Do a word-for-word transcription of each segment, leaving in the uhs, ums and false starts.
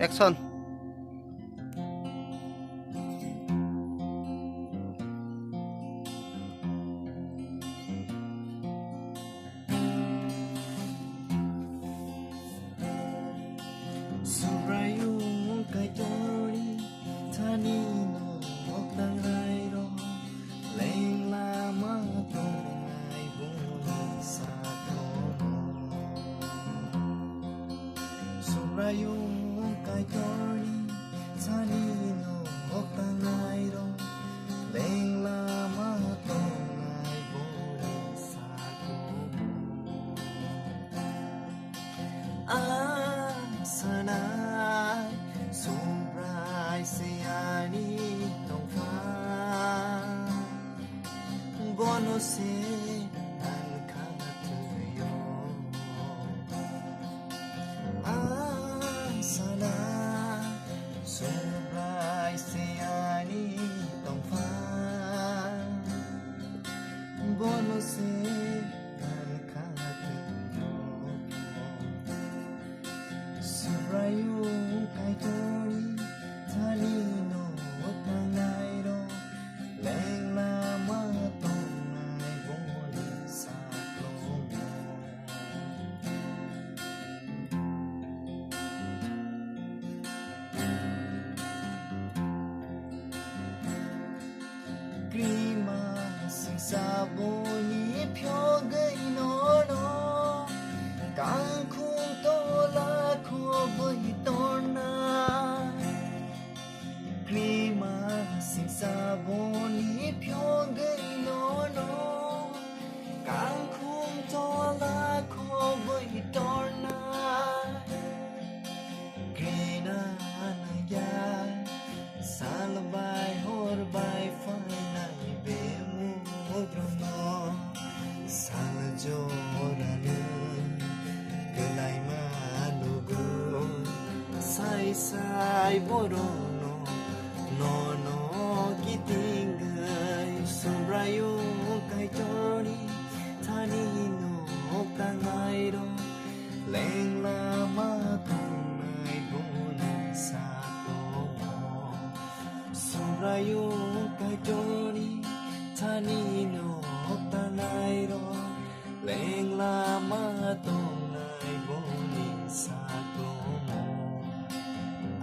Action. Subraiyung Kaitorni thani nok tangnairok lengla ma tongnai boni sakomo. Subraiyung Kaitorni thani nok tangnairok lengla ma tongnai boni sakomo. Ang sanai Subrai se ani tongpha, bono se ang khatwio. Ang sanai Subrai se ani tongpha, bono se ang khatwio. Subraiyung Kaitorni thani nok tangnairok lengla ma tongnai boni sakomo. Krima singsa boni phiyogwi nono kangkhung tola khobwi torna. Krima singsa boni phiyogwi nono kangkhung tola khobwi torna. Grenanaya sal bai hor bai phainai bemuk rokno sal jorano kwlaima nugo. Sai sai borokno nono kitingwi Subraiyung Kaitorni thani nok tangnairok lengla ma tongnai boni sakomo. Subraiyung Kaitorni thani nok tangnairok lengla ma tongnai boni sakomo.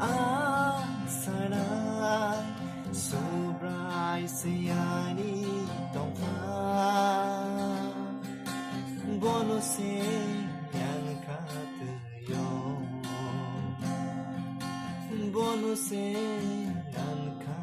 Ang sanai Subrai se ani tongpha, bono se ang khatwio. Bono se ang kha